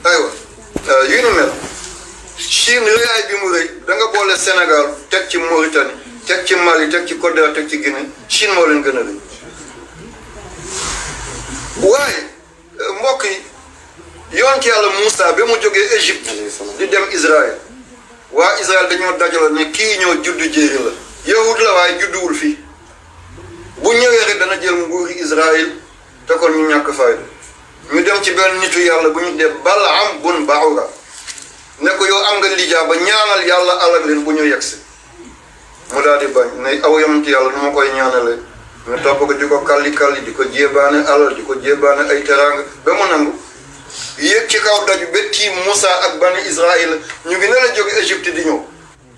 aywa yu nu mel Chine rëyaay bi mu rëy da nga boole Sénégal teg ci Mauritanie teg ci Mali teg ci Côte d'Ivoire teg ci Guinée Chine moo leen gën a rëy waaye mbokk yi yonent yàlla Moussa ba mu jógee Égypte di dem Israël waa Israël dañoo dajaloo ne kii ñoo juddu jéeri la yahud la waaye judduwul fii bu ñëwee rek dana jël nguuri Israël te kon ñu ñàkk fayda ñu dem ci benn nitu yàlla bu ñu dee Balaam bun Baura ne ko yow am nga lijaa ba ñaanal yàlla alag leen bu ñu yegsi mu daal di bañ ne aw yonent yàlla nu ma koy ñaanalee ñu topp ko di ko kalli di ko jébaane alal di ko jébaane ay teraanga ba mu nangu yéeg ci kaw daju ba tiim Moussa ak bani Israël ñu ngi ne la jóge Égypte di ñëw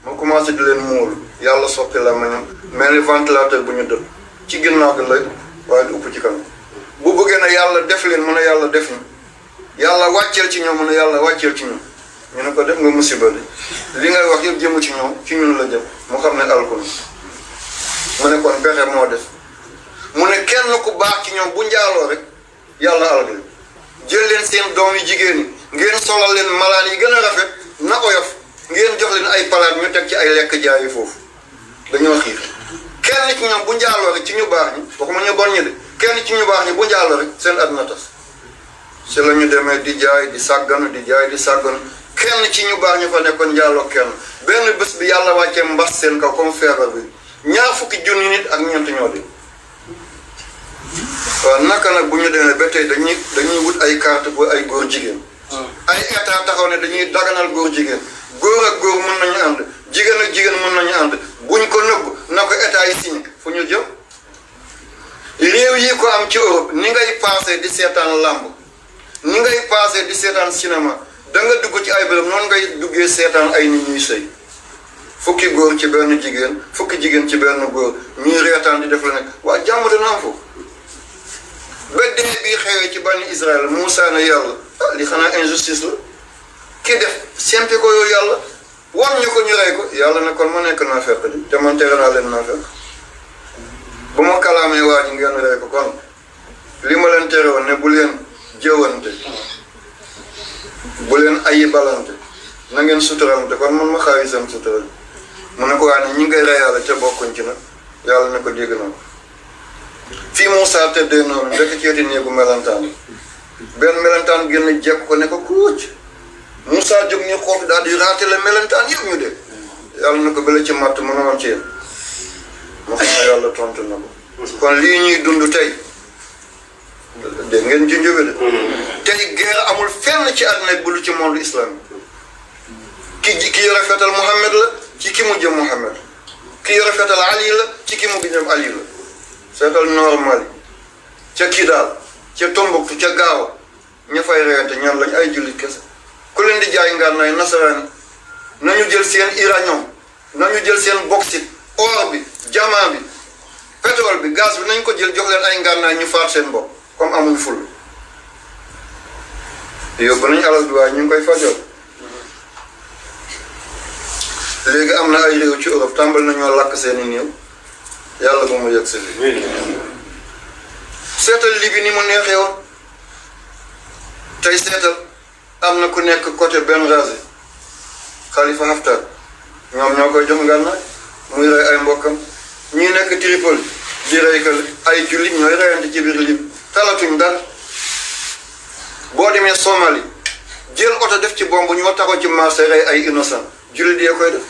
mu commencé di leen muulu yàlla soppi la mañam mel ni ventilateur bu ñu dëpp ci ginnaaw gi lay waaye du upp ci kanam bu bëggee ne yàlla def leen mu ne yàlla def ñu yàlla wàcceel ci ñoom mu ne yàlla wàcceel ci ñoom ñu ne ko def nga musiba li ngay wax yëpp jëmu ci ñoom ci ñun la jëm mu xam ne alkul mu ne kon pexe moo def mu ne kenn ku baax ci ñoom bu njaaloo rek yàlla alal leen jël leen seen doom yi jigéen ñi ngeen solal leen malaan yi gën a rafet na oyof ngeen jox leen ay palaat ñu teg ci ay lekk jaayi foofu dañoo xiif kenn ci ñoom bu njaaloo rek ci ñu baax ñi waxuma ñu bon ñi de kenn ci ñu baax ñi bu njaaloo rek seen àdduna tas si la ñu demee di jaay di sàgganu di jaay di sàgganu kenn ci ñu baax ñu fa nekkoon njaaloo kenn benn bés bi yàlla wàccee mbas seen kaw comme feebar bi ñaar fukki junni nit ak ñeent ñoo di waaw naka nag bu ñu demee ba tey dañuy wut ay carte bu ay góor jigéen ay état taxaw ne dañuy daganal góor jigéen góor ak góor mën nañu ànd jigéen ak jigéen mën nañu ànd buñ ko nëbb na ko état yi signé fu ñu jëm réew yi ko am ci Europe ni ngay passé di seetaan lamb ni ngay passé di seetaan cinéma da nga dugg ci ay bërëb noonu ngay duggee seetaan ay nit ñuy sëy fukki góor ci benn jigéen fukki jigéen ci benn góor ñuy reetaan di def la nekk waa jàmm dana am foofu ba dee bii xewee ci bani Israël Moussa ne yàlla li xanaa injustice la ki def sempi ko yow yàlla wan ñu ko ñu rey ko yàlla ne kon ma nekk naa fekk di te man tere naa leen naa fekk bu ma kalaamee waa ji ngeen rey ko kon li ma leen tere woon ne bu leen jëwante bu leen ayi balante na ngeen suturalante kon man ma xaawi seen sutural mu ne ko waa ne ñi ngay reyaale te bokkuñ ci nag yàlla ne ko dégg na ko fii Moussa tëddee noonu ndekk ceeti néegu melantaan benn melantaan génn jekk ko ne ko kuuc Moussa jóg ñu xool daal di raatale melantaan yëpp ñu dee yàlla na ko bële ci matt mën a am ci yéen moo xam ne yàlla tontu na ko kon lii ñuy dund tey dégg ngeen junj bi de tey guerre amul fenn ci àddina bu lu ci monde islamique ki yore fetal Muhammad la ci ki mu jëm Muhammad ki yore fetal Ali la ci ki mu jëm Ali la seetal normal ca Kidal ca Tombouctou ca Gaawa ña fay reyante ñaan lañ ay jullit kese ku leen di jaay ngànnaay nasaraan nañu jël seen uranium nañu jël seen bauxite or bi diamant bi pétrole bi gaz bi nañ ko jël jox leen ay ngànnaay ñu faat seen bopp comme amuñ ful yóbbu nañ alal bi waaye ñu ngi koy fajoo léegi am na ay réew ci Europe tàmbali nañoo lakk seeni néew yàlla ba mu yegg si lii seetal Libi ni mu neexee woon tey seetal am na ku nekk côté Benghazi Khalifa Haftar ñoom ñoo koy jox ngànnaay muy rey ay mbokkam ñii nekk Tripoli di rey ay jullit ñooy reyante ci biir Libi talatuñ dara boo demee Somalie jël oto def ci bomb ñoo taxaw ci marché rey ay innocent jullit yee koy def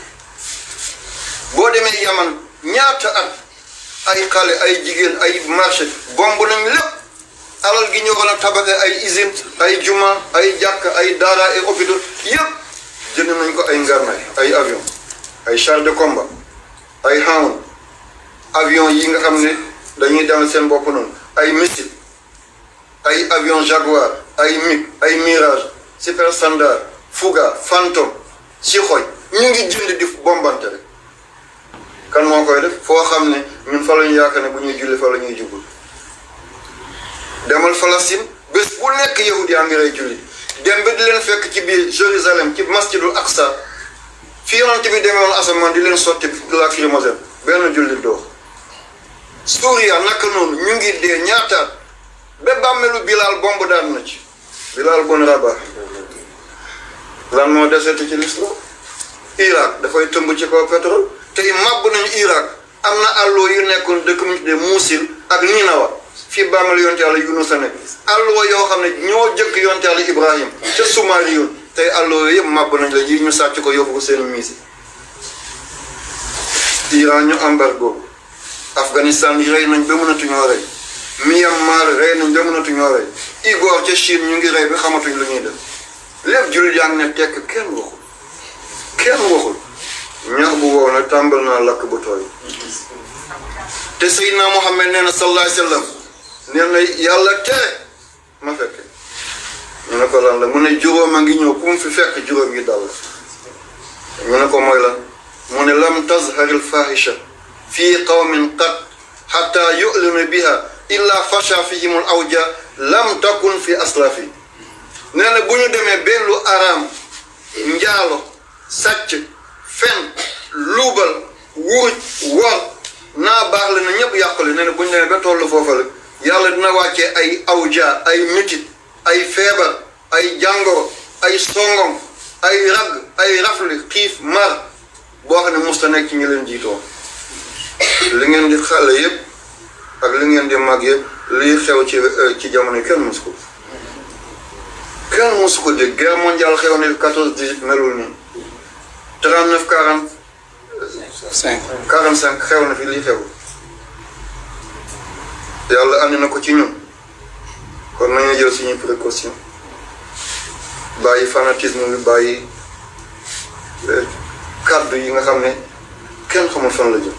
boo demee Yaman ñaata at ay xale ay jigéen ay marché bomb nañ lépp alal gi ñoo a tabaxee ay usine ay juma ay jàkk ay daara ay hôpital yëpp jënd nañ ko ay ngarnaay ay avion ay char de combat ay Hound avion yi nga xam ne dañuy demal seen bopp noonu ay missile ay avion Jaguar ay MiG ay Mirage Super Standard Fouga Phantom Sukhoi ñu ngi jënd di bombante rek kan moo koy def foo xam ne ñun fa la ñu yaakaar ne bu ñuy julli fa la ñuy jubul demal Palestine bés bu nekk yahud yaa ngi rey julli dem ba di leen fekk ci biir Jérusalem ci masjidul Aqsa fi yonent bi demewoon asamaan di leen sotti lacrymogène benn julli doo Suuriya naka noonu ñu ngi dee ñaataat ba bàmmeelu Bilaal bomb daan na ci Bilal bun Rabah lan moo deseti ci l'islam Irak dafay tëmb ci kaw pétrole tey màbb nañu Irak am na àlloo yu nekkoon dëkk mu tuddee Muusil ak Ninawa fii bàmmeel yonte yàlla Yunus a nekk àlloo yoo xam ne ñoo jëkk yonte yàlla Ibrahim ca Sumaari yoon tey àlloo yëpp màbb nañ la yi ñu sàcc ko yóbbu ko seen miisi Iran ñu embargo Afghanistan yi rey nañ ba mënatuñoo rey Myanmar rey nañ ba mënatuñoo rey Igor ca Chine ñu ngi rey bi xamatuñ lu ñuy def lépp jullit yaa ngi ne tekk kenn waxul ñax bu wow nag tàmbal naa lakk bu tooy te Seydina Muhammad nee na sallallahu alayhi wa sallam nee na yàlla tere ma fekke ñu ne ko lan la mu ne juróom a ngi ñëw ku mu fi fekk juróom yi dal ñu ne ko mooy lan mu ne lam tazharil fahisha fii qawmin qat hatta yu'linu biha illa fasha fihim al awja lam takun fi aslafi nee na bu ñu demee benn lu araam njaalo sàcc fen luubal wuruj wor naa baax la na ñëpp yàqule nee na bu ñu demee ba tollu foofa la yàlla dina wàccee ay awja ay mitit ay feebar ay jàngoro ay songom ay ragg ay rafli xiif mar boo xam ne musta nekk ci ñi leen jiitoo li ngeen di xale yëpp ak li ngeen di mag yëpp lii xew ci jamono yi kenn musu ko dégg guerre mondiale xew na 14-18 melul nii 39-45 xew na fi lii xew yàlla andi na ko ci ñun kon nañu jël suñuy précaution bàyyi fanatisme bi bàyyi kaddu yi nga xam ne kenn xamul fan la jëm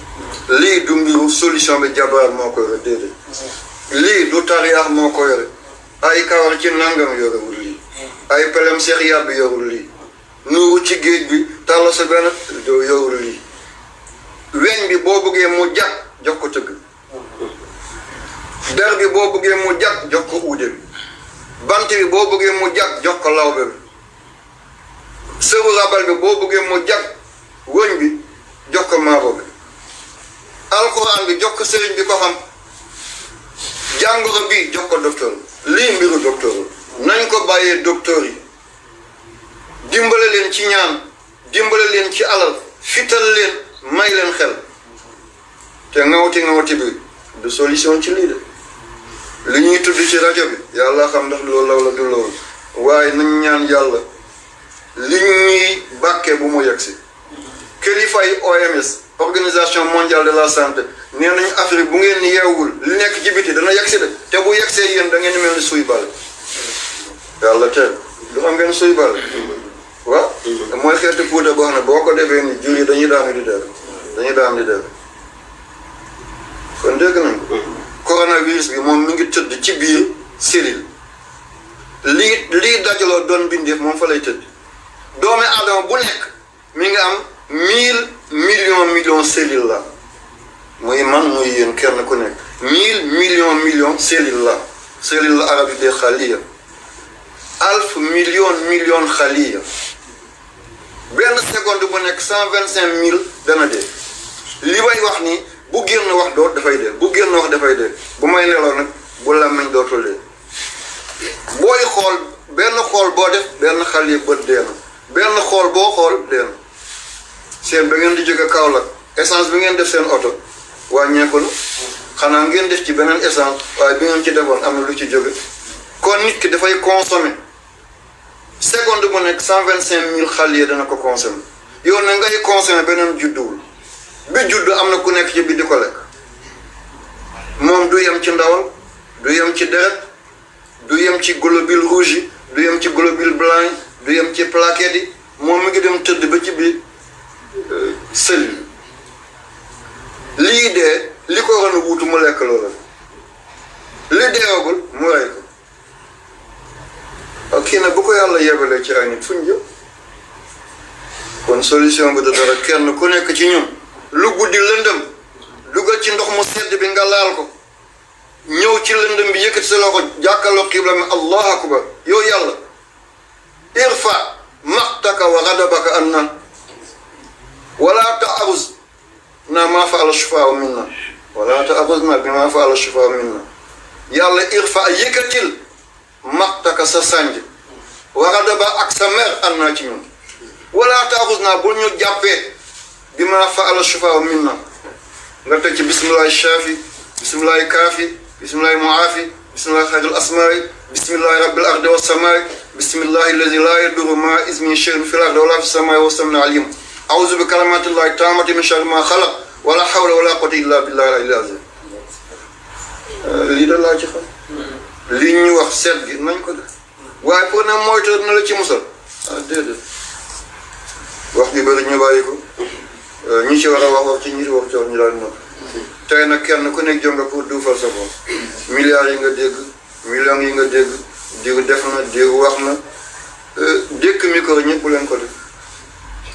lii du mbiru solution bi jabaar moo ko yore déedéet lii du tariyaax moo ko yore ay kawar ci nangam yorewul lii ay pelem seex yàbb yorul lii nuuru ci géej bi tàlla sa benn yorul lii weñ bi boo bëggee mu jàkk jox ko tëgg der bi boo bëggee mu jàkk jox ko uude bi bant bi boo bëggee mu jàkk jox ko lawbe bi sëru rabal bi boo bëggee mu jàkk wëñ bi jox ko maabo bi alxuraan bi jox ko sëriñ bi ko xam jàngoro bi jox ko docteur lii mbiru docteur nañ ko bàyyee docteur yi dimbale leen ci ñaan dimbale leen ci alal fital leen may leen xel te ngawti bi du solution ci lii de li ñuy tudd ci rajo bi yàlla xam ndax loolu law la du loolu waaye nañ ñaan yàlla li ñuy bàkkee bu mu yegsi kilifa yi OMS organisation mondiale de la santé nee nañu Afrique bu ngeen yeewul li nekk ci biti dana yegsi de te bu yegsee yéen da ngeen mel ni suy bale yàlla teel du xam ngeen suy bale waaw mooy xeeti puudar boo xam ne boo ko defee ni jur yi dañuy daan di dee kon dégg nañ ko coronavirus bi moom mi ngi tëdd ci biir cellule lii dajaloo doon bindeef moom fa lay tëdd doomi aadama bu nekk mi ngi am 1000 millions cellules la muy man muy yéen kenn ku nekk 1000 millions cellules la arab yi dee xaliya alf million xaliya benn seconde bu nekk 125 000 dana dee li may wax ni bu génn wax doot dafay dee bu génn wax dafay dee bu may nelaw nag bu làmmiñ dootul dee booy xool benn xool boo def benn xaliya bët dee na benn xool boo xool dee na seen ba ngeen di jóge Kaolack essence bi ngeen def seen oto wàññeeku na xanaa ngeen def ci beneen essence waaye bi ngeen ci defoon am na lu ci jóge kon nit ki dafay consommer seconde bu nekk 125 000 xaliya dana ko consommer yow na ngay consommer beneen judduwul bi juddu am na ku nekk ci bi di ko lekk moom du yem ci ndawal du yem ci deret du yem ci globule rouge yi du yem ci globule blanc yi du yem ci plaquettes yi moom mi ngi dem tëdd ba ci biir cellule lii dee li ko waroon a wuutu mu lekk loola li deewagul mu rey ko ak kii nag bu ko yàlla yebalee ci ay nit fuñ jëm kon solution bi da dara kenn ku nekk ci ñun lu guddi lëndëm dugal ci ndox mu sedd bi nga laal ko ñëw ci lëndëm bi yëkkati sa loxo jàkkaarloo xibla mi allahu akbar yow yàlla irfa maqtaka wa ghadabaka anna wala ta'aruz na ma fa'ala shufaa minna wala ta'aruzna bima fa'ala shufaa minna yàlla irfa yëkkatil maqtaka ak sa sànj waxada ba ak sa mer ànd naa ci ñun wala taaxus naa bul ñu jàppee bi ma faala shufaa minna nga teg ci bismillahi shafi bismillahi kaafi bismillahi muaafi bismillahi xayril asmaai bismillahi rabbil ardi wa samaai bismillahi allazi laa yadurru maa ismihi shay'un fil ardi wala fis samaai wa huwa samiul aliim a'uuzu bi kalimaatillahi taammaati min sharri maa xalaq wala hawla wala quwwata illa billahi al-aliyyil aziim lii da laa ci xam lii ñu wax seet gi nañ ko def waaye pour ne moytu na la ci musal déedéet wax ji bëri ñu bàyyi ko ñi ci war a wax ci ñi ci wax ci wax ñu daal noonu tey nag kenn ku nekk jóg nga pour duufal sa bopp milliards yi nga dégg millions yi nga dégg diw def na diw wax na dékk micro ñëpp bu leen ko def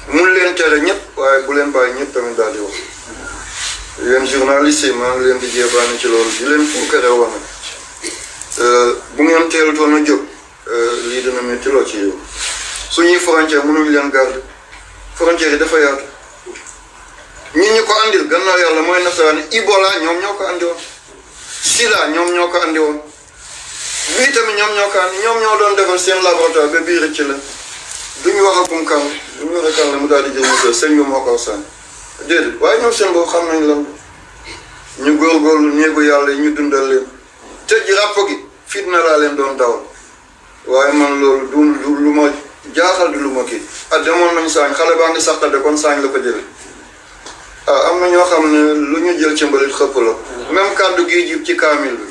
mun leen tere ñëpp waaye bu leen bàyyi ñëpp tamit daal di wax yéen journaliste yi maa ngi leen di jébaane ci loolu di leen fuukare wax nag bu ngeen teelutoon a jóg lii dina métti loo ci yow suñuy frontière mënuñ leen garde frontière yi dafa yaatu ñi ñu ko andil gannaaw yàlla mooy nasaraan Ebola ñoom ñoo ko andi woon Sida ñoom ñoo ko andi woon bii tamit ñoom ñoo ko andi ñoom ñoo doon defal seen laboratoire ba bii rëcc la duñu wax akum kan duñu wax kan la mu daal di jël monsieur sëñ bi moo ko sànni déedéet waaye ñoom seen boobu xam nañ lan ñu góorgóorlu néegu yàlla yi ñu dundal leen tëj ràpp gi fitna laa leen doon dawal waaye man loolu du lu ma jaaxal du lu ma kii demoon nañ saañ xale baa ngi saxtade kon saañ la ko jële am na ñoo xam ne lu ñu jël ci mbalit xëpp la même kàddu gi jib ci kaamil bi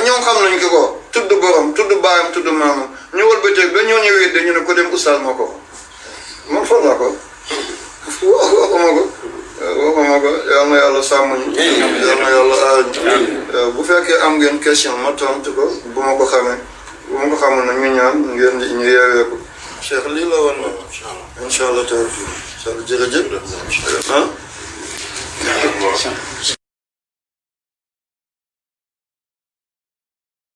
ñoom xam nañ ki ko tudd borom tudd baayam tudd maamam ñu wëlbateeg ba ñoo ñëwee dañu ne ko dem oustaz moo ko man foog naa ko waxuma ko yal na yàlla sàmm ñu yal na yàlla aar ñu bu fekkee am ngeen question ma tontu ko bu ma ko xamee bu ma ko xamul na ñu ñaan ngeen ñu yeewee ko Cheikh lii la woon incha allah taala jërëjëf